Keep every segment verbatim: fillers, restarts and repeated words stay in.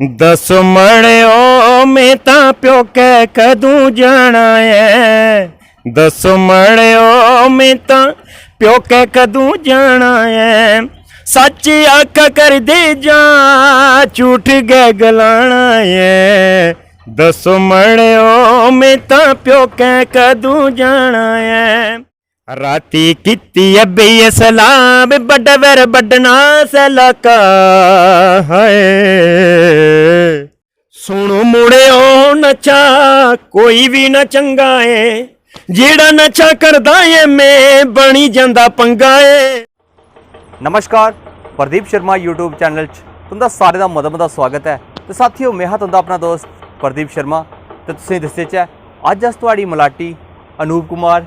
दस्सो मड़ेओ, में तां प्योकै कदूं जाना ऐ? दस्सो मड़ेओ, में तां प्योकै कदूं जाना ऐ? सच्च आखा करदे जां झूठ गै गलाना ऐ? दस्सो मड़ेओ, में तां प्योकै कदूं जाना ऐ? राती कीती ऐ बेई सलाह, बड्डा बैर बड्डना सैलाका। हाय, सुनो मुड़ेओ, नशा कोई भी ना चंगा ऐ, जेड़ा नशा करदा ऐ, में बनी जंदा पंगा ऐ। नमस्कार, प्रदीप शर्मा YouTube चैनल च तुं'दा सारें दा मता मता स्वागत ऐ। ते साथियो, में हा तुं'दा अपना दोस्त प्रदीप शर्मा। ते तुसें गी दस्सचै, अज्ज अस थुआढ़ी मलाटी अनूप कुमार,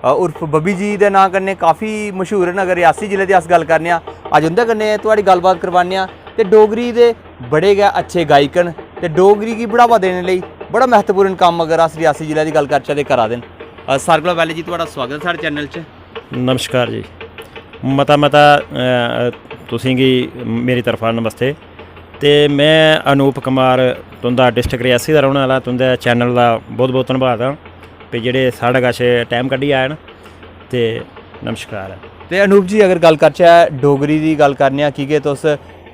अ, उर्फ बब्बी जी दे नांऽ कन्नै काफ़ी मशहूर न। अगर रियासी जिले दी अस गल्ल करने आं, अज्ज उं'दे कन्नै थुआढ़ी गल्लबात करवाने आं। ते डोगरी दे बड़े गै अच्छे गायक न ते डोगरी गी बढ़ावा देने लेई बड़ा म्हत्तवपूर्ण कम्म अगर अस रियासी जिले दी गल्ल करचै ते करा दे न। अ, सारें कोला पैह्लें जी, थुआढ़ा स्वागत ऐ साढ़े चैनल च। नमस्कार जी। मता मता, अ, तुसेंगी मेरी तरफा नमस्ते। ते में अनूप कुमार, तुं'दा डिस्ट्रिक्ट रियासी दा रौह्ने आह्ला, तुं'दे चैनल दा बहुत बहुत धन्नबाद आं कि जेह्ड़े साढ़े कश टाइम कड्ढियै आए न। ते नमस्कार। ते अनूप जी, अगर गल्ल करचै, डोगरी दी गल्ल करने आं, की के तुस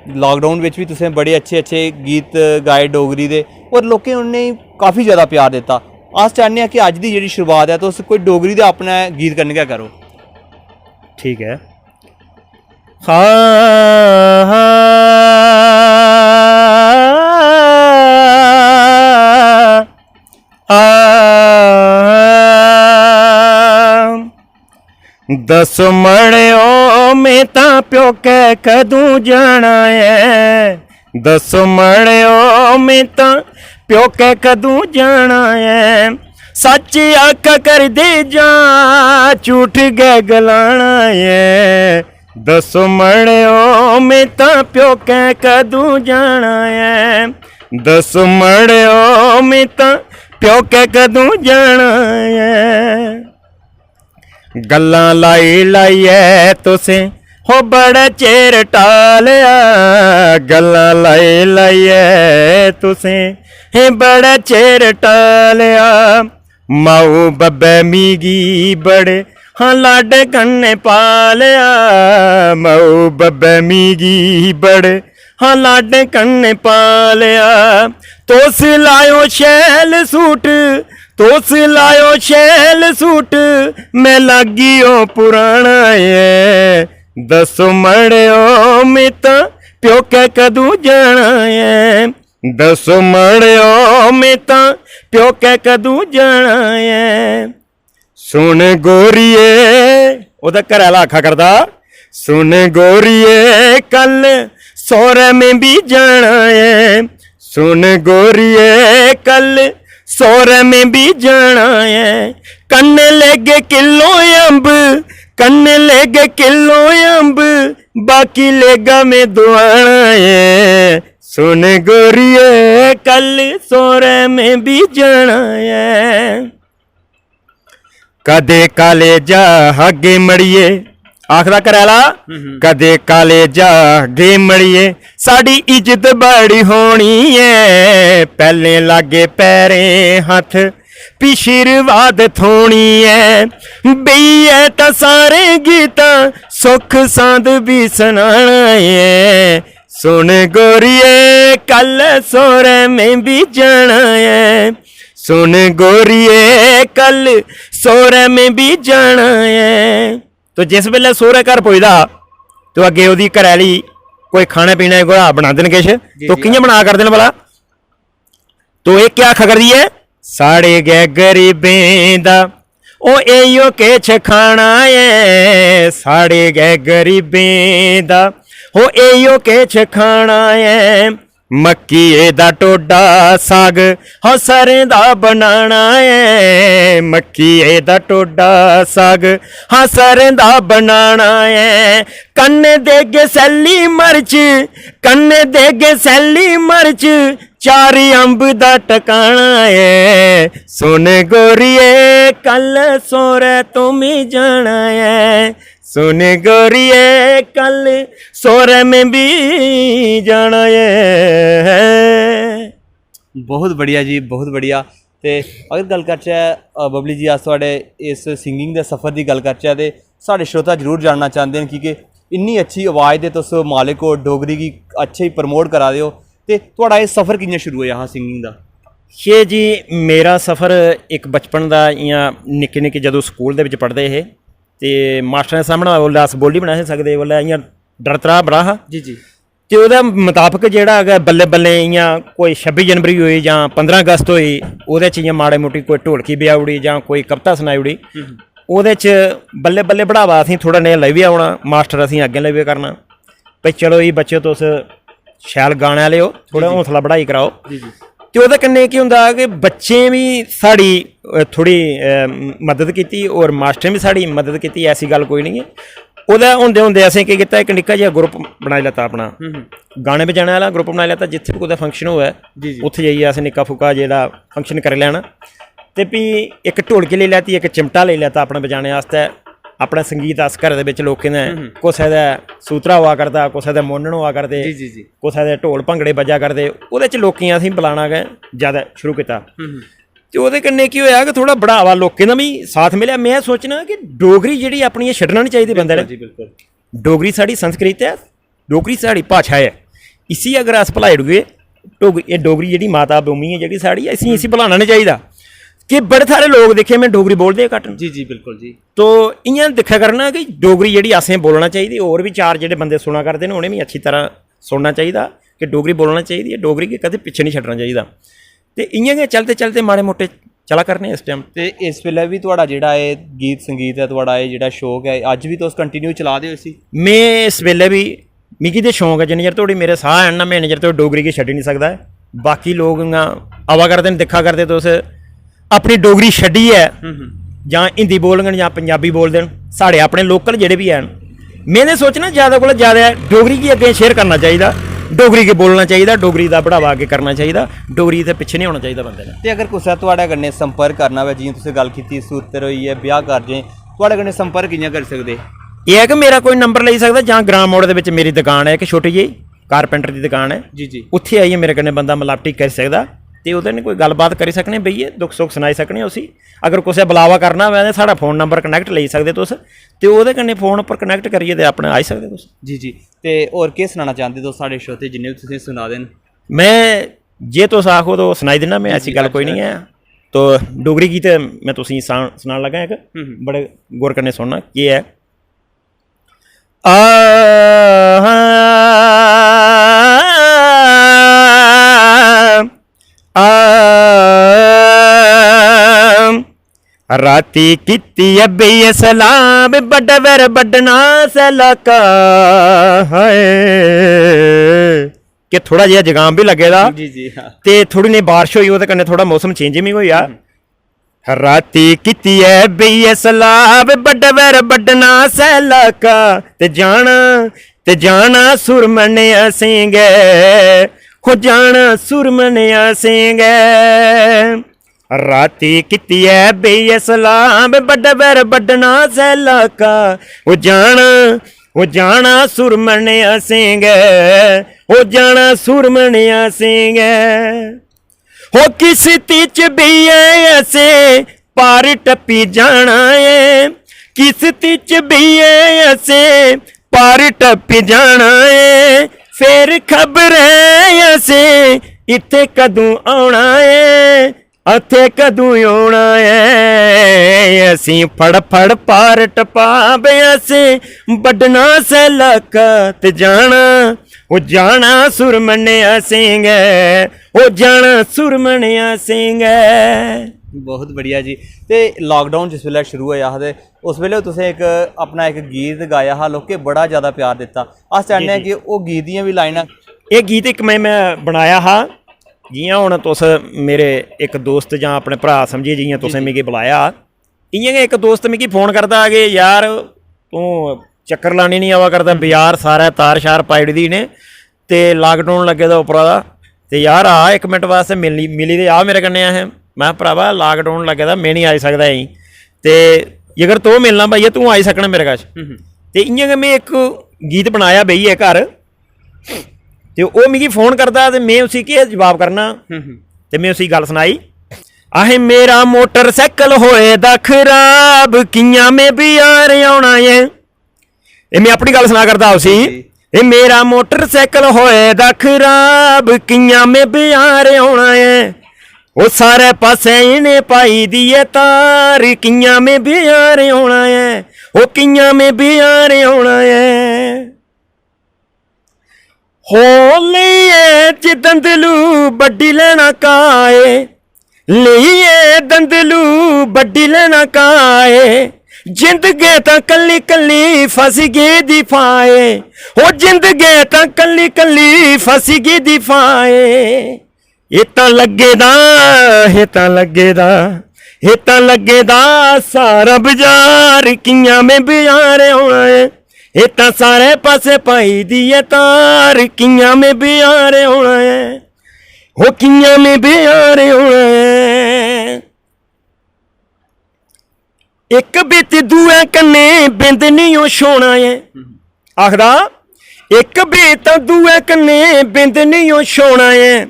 लॉकडाउन बिच बी तुसें बड़े अच्छे अच्छे गीत गाए डोगरी दे, और लोकें उ'नेंगी काफ़ी ज़्यादा प्यार दित्ता। अस चाह्न्ने आं कि अज्ज दी जेह्ड़ी शुरुआत ऐ, तुस कोई डोगरी दे अपने गीत कन्नै गै करो। ठीक ऐ। हा, हा, हा। दस्सो मड़ेओ, में तां प्योकै कदूं जाना ऐ? दस्सो मड़ेओ, में तां प्योकै कदूं जाना ऐ? सच्च आखा करदे जां झूठ गै गलाना ऐ? दस्सो मड़ेओ, में तां प्योकै कदूं जाना ऐ? दस्सो मड़ेओ, में तां प्योकै कदूं जाना ऐ? गल्लां लाई लाइयै तुसें हो बड़ा चिर टालेआ, गल्लां लाई लाइयै तुसें हे बड़ा चिर टालेआ। माऊ बब्बै मिगी बड़े हां लाड कन्नै पालेआ, माऊ बब्बै मिगी बड़े हां लाड कन्नै पालेआ। तुस लायो शैल सूट, तुस लायो शैल सूट, में लागियो पुराना ऐ। दस्सो मड़ेओ, में तां प्योकै कदूं जाना ऐ? दस्सो मड़ेओ, में तां प्योकै कदूं जाना ऐ? सुन गोरिये, ओह्दा घरै आह्ला आखा करदा, सुन गोरिये, कल सौरै में बी जाना ऐ। सुन गोरिये, कल सौरै में बी जाना ऐ। कन्नै लेगे किलो अम्ब, कन्नै लेगे किलो अम्ब, बाकी लेगा में दुआना ऐ। सुन गोरिये, कल सौरै में बी जाना ऐ। कदे कालेजा हा गे मड़िये, आखदा घरैआह्ला, हम्म। कदे कालेजा गे मड़िये, साढ़ी इज्जत बड़ी होनी ऐ। पैह्लें लागे पैरें हत्थ, फ्ही शीरवाद थोनी ऐ। बेहियै तां सारें गी तां सुख सांद बी सनाना ऐ। सुन गोरिये, कल सौरै में बी जाना ऐ। सुन गोरिये, कल सौरै में बी जाना ऐ। तो जिस बेल्लै सौरै घर पुजदा, तो अग्गें ओह्दी घरै आह्ली कोई खाने पीने कोला बनांदे न किश, जी, तो जी। कि'यां बना करदे न भला? तो एह् क्या आखा करदी ऐ? साढ़े गै गरीबें दा ओ एह्यो किश खाना ऐ, साढ़े गै गरीबें दा ओ एह्यो किश खाना ऐ। मक्किये दा टोडा साग, हां सरें दा बनाना ऐ। मक्किये दा टोडा साग, हां सरें दा बनाना ऐ। कन्नै देगे सैल्ली मर्च, कन्नै देगे सैल्ली मर्च, चार अम्ब दा टकाना ऐ। सुन गोरिये, कल सौरै तूं बी जाना ऐ। सुन गोरिये, कल सौरै में बी जाना ऐ। बहुत बढ़िया जी, बहुत बढ़िया। ते अगर गल्ल करचै, अ, बबली जी, अस थुआढ़े इस सिंगिंग दे सफर दी गल्ल करचै ते साढ़े श्रोता जरूर जानना चांह्दे न, की के इन्नी अच्छी आवाज़ दे तुस मालिक ओ, डोगरी गी अच्छे प्रमोट करा दे ओ, ते थुआढ़ा एह् सफर कि'यां शुरू होएआ हा सिंगिंग दा? ये जी, मेरा सफर इक बचपन दा, इ'यां निक्के निक्के जदूं स्कूल दे बिच पढ़दे हे ते मास्टरें दे सामनै उसलै अस बोल्ली बी नेईं हे सकदे, उसलै इ'यां डर त्राह् बड़ा हा। जी, जी। ते ओह्दे मताबक जेह्ड़ा गै बल्लें बल्लें इ'यां कोई छब्बी जनवरी होई जां पंदरां अगस्त होई, ओह्दे च इ'यां माड़ी मुट्टी कोई ढोलकी बजाई ओड़ी जां कोई कविता सनाई ओड़ी। हम्म। ओह्दे च बल्लें बल्लें बढ़ावा असेंगी थोह्ड़ा नेहा लब्भी औना, मास्टर असेंगी अग्गें लग्गी पे करना, "भाई चलो जी बच्चो, तुस शैल गाने आह्ले ओ, थोह्ड़ा जी, जी। हौसला बढ़ाई कराओ।" जी, जी। ते ओह्दे कन्नै केह् होंदा कि बच्चें बी साढ़ी, अ, थोह्ड़ी, अ, मदद कीती और मास्टरें बी साढ़ी मदद कीती, ऐसी गल्ल कोई निं ऐ। ओह्दे होंदे होंदे असें केह् कीता, इक निक्का जेहा ग्रुप बनाई लैता अपना, हम्म, हम्म। गाने बजाने आह्ला ग्रुप बनाई लैता। जित्थै बी कुतै फंक्शन होऐ, जी, जी। उत्थै जाइयै असें निक्का फुक्का जेह्ड़ा फंक्शन करी लैना। ते फ्ही इक ढोलकी लेई लैती, इक चिमटा लेई लैता अपने बजाने आस्तै। अपना संगीत अस घरै दे बिच लोकें दे, हम्म, हम्म। कुसै दे सूतरा होआ करदा, कुसै दे मोनन होआ करदे, जी, जी, जी। कुसै दे ढोल भंगड़े बज्जा करदे, ओह्दे च लोकें गी असेंगी बलाना गै जैदा शुरू कीता। हम्म, हम्म। ते ओह्दे कन्नै केह् होएआ कि थोह्ड़ा बढ़ावा लोकें दा बी साथ मिलेआ। में सोचना कि डोगरी जेह्ड़ी अपनी, एह् छड्डना निं चाहिदी बंदे ने। बिल्कुल जी, बिल्कुल। डोगरी साढ़ी संस्कृत ऐ, डोगरी साढ़ी भाशा ऐ, इसी अगर अस भुलाई ओड़गे, डोगरी, एह् डोगरी जेह्ड़ी माता भूमि ऐ जेह्ड़ी साढ़ी, इसी, इसी भुलाना निं चाहिदा। कि बड़े सारे लोक दिक्खे में, डोगरी बोलदे गै घट्ट न। जी, जी, बिल्कुल जी। तो इ'यां दिक्खा करना कि डोगरी जेह्ड़ी असें बोलना चाहिदी, होर बी चार जेह्ड़े बंदे सुना करदे न, उ'नें बी अच्छी तरह सुनना चाहिदा कि डोगरी बोलना चाहिदी ऐ, डोगरी गी कदें पिच्छे निं छड्डना चाहिदा। ते इ'यां गै चलदे चलदे माड़े मुट्टे चला करने इस टाइम। ते इस बेल्लै बी थुआढ़ा जेह्ड़ा एह् गीत संगीत ऐ, थुआढ़ा एह् जेह्ड़ा शौक ऐ, अज्ज बी तुस कंटिन्यू चला दे ओ इसी? में इस बेल्लै बी, मिगी ते शौक ऐ, जिन्ने चिर धोड़ी मेरे साह् हैन ना, में इन्ने चिर धोड़ी डोगरी गी छड्डी निं सकदा ऐ। बाकी लोक इ'यां आवा करदे न, दिक्खा करदे तुस, अपनी डोगरी छड्डियै हम्म, हम्म। जां हिंदी बोलङन जां पंजाबी बोलदे न, साढ़े अपने लोकल जेह्ड़े बी हैन, में ते सोचना जैदा कोला जैदा डोगरी गी अग्गें शेयर करना चाहिदा, डोगरी गी बोलना चाहिदा, डोगरी दा बढ़ावा अग्गें करना चाहिदा, डोगरी इत्थै पिच्छें निं होना चाहिदा बंदे ने। ते अगर कुसै थुआढ़े कन्नै संपर्क करना होऐ, जि'यां तुसें गल्ल कीती सूतर होई गेआ, ब्याह् कारजें, थुआढ़े कन्नै संपर्क कि'यां करी सकदे? एह् ऐ कि मेरा कोई नंबर लेई सकदा, जां ग्राम मोड़ दे बिच मेरी दकान ऐ इक छोटी जेही, कारपेंटर दी दकान ऐ। जी, जी। उत्थै आइयै मेरे कन्नै बंदा मलाटी करी सकदा ते ओह्दे कन्नै कोई गल्लबात करी सकने, बेहियै दुख सुख सनाई सकने उसी। अगर कुसै बुलावा करना होऐ ते साढ़ा फोन नंबर कनैक्ट लेई सकदे तुस, ते ओह्दे कन्नै फोन उप्पर कनैक्ट करियै ते अपने आई सकदे तुस। जी, जी। ते होर केह् सनाना चांह्दे तुस साढ़े श्रोते जिन्ने बी तुसें सुना दे न? में जे तुस आखो तो सनाई दिन्ना में, जी, ऐसी जी, गल्ल कोई अच्छा। निं ऐ। तो डोगरी गीत में तुसेंगी सना-, सनान लगा इक, हम्म, हम्म। बड़े गौर कन्नै सुनना केह् ऐ। आ, आ, राती कीती ऐ बेई सलाम, बड्डा वैर बड्डना सैलाका। हाय, कि थोह्ड़ा जेहा जकाम बी लग्गे दा जी, जी, हाँ। ते थोह्ड़ी नेही बारिश होई, ओह्दे कन्नै थोह्ड़ा मौसम चेंजिंग होई गेआ। हम्म। राती कीती ऐ बेई सलाब, बड्डा वैर बड्डना सैलाका। ते जाना, ते जाना सुरमने असें गै, हो जाना सुरमने असें गै। राती कीती ऐ बेई सलाब, बड्डा वैर बड्डना सैलाका। ओ जाना, ओ जाना सुरमने असें गै, ओ जाना सुरमने असें गै। हो किस्ती च बेहियै असें पार टप्पी जाना ऐ, किस्ती च बेहियै असें पार टप्पी जाना ऐ। फेर खबरै असें इत्थै कदूं औना ऐ, इत्थै कदूं औना ऐ। असीं फड़ फड़ पार टपावे असें, बड्डना सैलाका ते जाना, ओ जाना सुरमने असें गै, ओ जाना सुरमने असें गै। बहुत बढ़िया जी। ते लॉकडाउन जिस बेल्लै शुरू होया हा ते उस बेल्लै तुसें इक अपना इक गीत गाया हा, लोकें बड़ा ज़्यादा प्यार दित्ता। अस जी, चाह्न्ने आं जी। कि ओह् गीत दियां बी लाइनां। एह् गीत इक में, में बनाया हा, जि'यां हून तुस मेरे इक दोस्त जां अपने भ्राऽ समझियै जि'यां जी, तुसें जी। मिगी बुलाया, इ'यां गै इक दोस्त मिगी फोन करदा कि यार तूं चक्कर लाने निं आवा करदा, हम्म। बजार सारै तार शार पाई ओड़ी दी इ'नें, ते लॉकडाउन लग्गे दा उप्परा दा, ते यार आ इक मिंट बास्तै मिली, मिली ते आ मेरे कन्नै। असें, में भ्रावा लॉकडाउन लग्गे दा, में निं आई सकदा ऐ। ते जेकर तूं मिलना भैया, तूं आई सकना मेरे कश। हम्म, हम्म। ते इ'यां गै में इक गीत बनाया बेहियै घर, ते ओह् मिगी फोन करदा ते में उसी केह् जवाब करना। हम्म, हम्म। ते में उसी गल्ल सनाई, "आहे, मेरा मोटरसाइकल होए दा खराब, कि'यां में बजार औना ऐ?" एह् में अपनी गल्ल सना करदा उसी, "एह् मेरा मोटरसाइकल होए दा खराब, कि'यां में बजार औना ऐ? ओह् सारे पासै इ'नें पाई दी ऐ तार, कि'यां में बजार औना ऐ? ओह् कि'यां में बजार औना ऐ?" हो लेइयै च दंदलू बड्डी लैना काए, लेइयै दंदलू बड्डी लैना काए। जिंद गै तां कल्ली कल्ली फसी गेदी फाए, ओ जिंद गै तां कल्ली कल्ली फसी गेदी फाए। एह् तां लग्गे दा, एह् तां लग्गे दा, एह् तां लग्गे दा सारा बजार, कि'यां में बजार औना ऐ? एह् तां सारे पासै पाई दी ऐ तार, कि'यां में बजार औना ऐ? हो कि'यां में बजार औना ऐ? इक बित दुए कन्नै बिंद निं ओ छोना ऐ। आखदा, इक बित दुए कन्नै बिंद निं ओ छोना ऐ।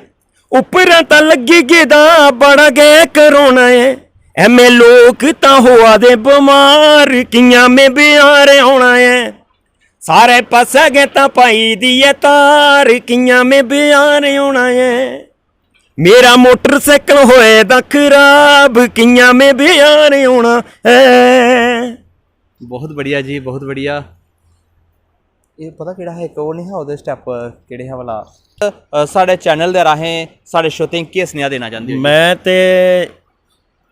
उप्परा तां लग्गी गेदा बड़ा गै करोना ऐ। ऐमें लोक तां होआ दे बमार, कि'यां में बजार औना ऐ? सारे पासै गै तां पाई दी ऐ तार, कि'यां में बजार औना ऐ? मेरा मोटरसाइकल होए दा खराब, कि'यां में बजार औना ऐ? बहुत बढ़िया जी, बहुत बढ़िया। एह् पता केह्ड़ा हा, इक ओह् निं हा, ओह्दे स्टैप केह्ड़े हा भला? अ, साढ़े चैनल दे राहें साढ़े श्रोतें गी केह् सनेहा देना चांह्दे ओ जी? में ते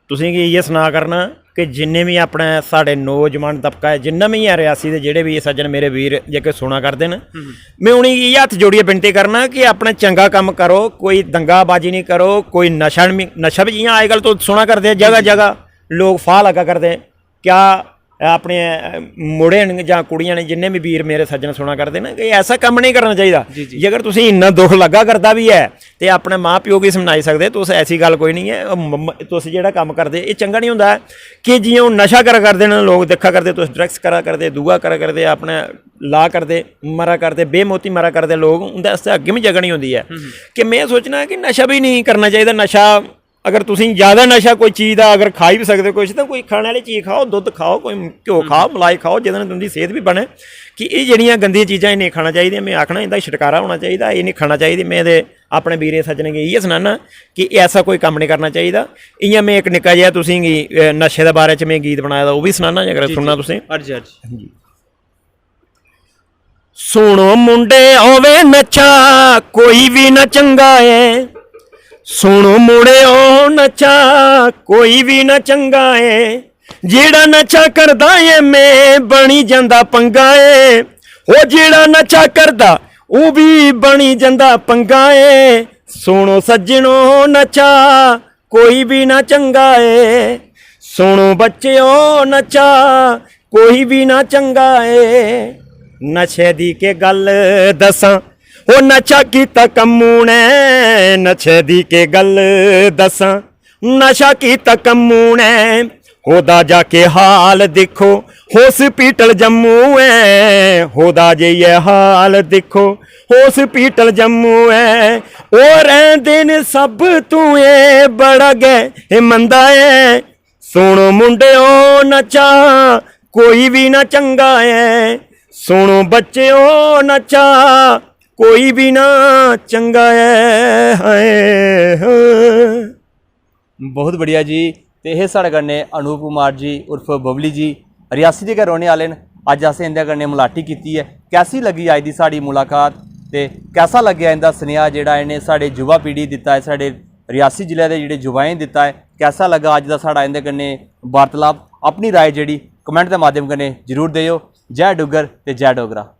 तुसें गी इ'यै सनाऽ करना कि जिन्ने बी अपने साढ़े नौजवान तबका ऐ, जिन्ना बी ऐ रियासी दे, जेह्ड़े बी सज्जन मेरे वीर जेह्के सुना करदे न, हम्म। में उ'नेंगी इ'यै हत्थ जोड़ियै विनती करना कि अपना चंगा कम्म करो, कोई दंगाबाजी निं करो, कोई नशा निं, नशा बी जि'यां अजकल तुस सुना करदे, जगह जी, जी। जगह लोक फाह् लग्गा करदे। क्या अपने, अ, मुड़े न जां कुड़ियां न, जिन्ने बी वीर मेरे सज्जन सुना करदे न, कि ऐसा कम्म नेईं करना चाहिदा। जी, जी। जेकर तुसें इन्ना दुख लग्गा करदा बी ऐ, ते अपने मां प्यो गी समझाई सकदे, तुस, ऐसी गल्ल कोई निं ऐ। म-, म-, तुस जेह्ड़ा कम्म करदे, एह् चंगा निं होंदा ऐ कि जि'यां ओह् नशा करा करदे न, लोक दिक्खा करदे, तुस drugs करा करदे, दूआ करा करदे, अपने ला करदे, मरा करदे, बेमौती मरा करदे लोक, उं'दे आस्तै अग्गें बी जगह निं होंदी ऐ। हम्म। कि में सोचना कि नशा बी निं करना चाहिदा। नशा, अगर तुसें ज़्यादा नशा कोई चीज़ दा, अगर खाई बी सकदे कुछ, तां कोई खाने आह्ली चीज़ खाओ, दुद्ध खाओ, कोई घ्यो हम्म। खाओ, मलाई खाओ, जेह्दे नै तुं'दी सेह्त बी बनै। कि एह् जेह्ड़ियां गंदियां चीज़ां एह् नेईं खाना चाहिदियां, में आखना इं'दा छुटकारा होना चाहिदा, एह् नेईं खाना चाहिदी। में ते अपने वीरें सज्जनें गी इ'यै सनान्ना कि ऐसा कोई कम्म नेईं करना चाहिदा। इ'यां में इक निक्का जेहा तुसें गी, अ, नशे दे बारे च में गीत बनाए दा, ओह् बी सनान्ना, जेकर जी, सुनना जी। तुसें। अर्ज, अर्ज। जी। सुनो मुंडे, ओवे नशा कोई भी ना चंगा ऐ। सुनो मुंडे, ओ नशा कोई भी ना चंगा ऐ। जेड़ा नशा करदा ऐ, में बनी जंदा पंगा ऐ। ओ जेड़ा नशा करदा, ओह् भी बनी जंदा पंगा ऐ। सुनो सज्जनो, नशा कोई भी ना चंगा ऐ। सुनो बच्चेओ, नशा कोई भी ना चंगा ऐ। नशे दी के गल्ल दसां, ओ नशा कीता कम्मू ने। नशे दी के गल्ल दसां, नशा कीता कम्मू ने। होदा जा के हाल दिक्खो, hospital जम्मू ऐ। होदा जाइयै हाल दिक्खो, hospital जम्मू ऐ। ओ रैंह्दे न सब तूं, एह् बड़ा गै एह् मंदा ऐ। सुनो मुंडेओ, नशा कोई भी ना चंगा ऐ। सुनो बच्चेओ, नशा कोई भी ना चंगा ऐ। हाय, हाय। बहुत बढ़िया जी। ते एह् साढ़े कन्नै अनूप कुमार जी उर्फ बबली जी, रियासी दे गै रौह्ने आह्ले न। अज्ज असें इं'दे कन्नै मलाटी कीती ऐ। कैसी लग्गी अज्ज दी साढ़ी मुलाकात ते कैसा लग्गेआ इं'दा सनेहा जेह्ड़ा इ'नें साढ़े युवा पीढ़ी गी दित्ता ऐ, साढ़े रियासी जिले दे जेह्ड़े युवाएं गी दित्ता ऐ? कैसा लग्गा अज्ज दा साढ़ा इं'दे कन्नै वार्तालाप? अपनी राय जेह्ड़ी comment दे माध्यम कन्नै जरूर देओ। जय डुग्गर ते जय डोगरा।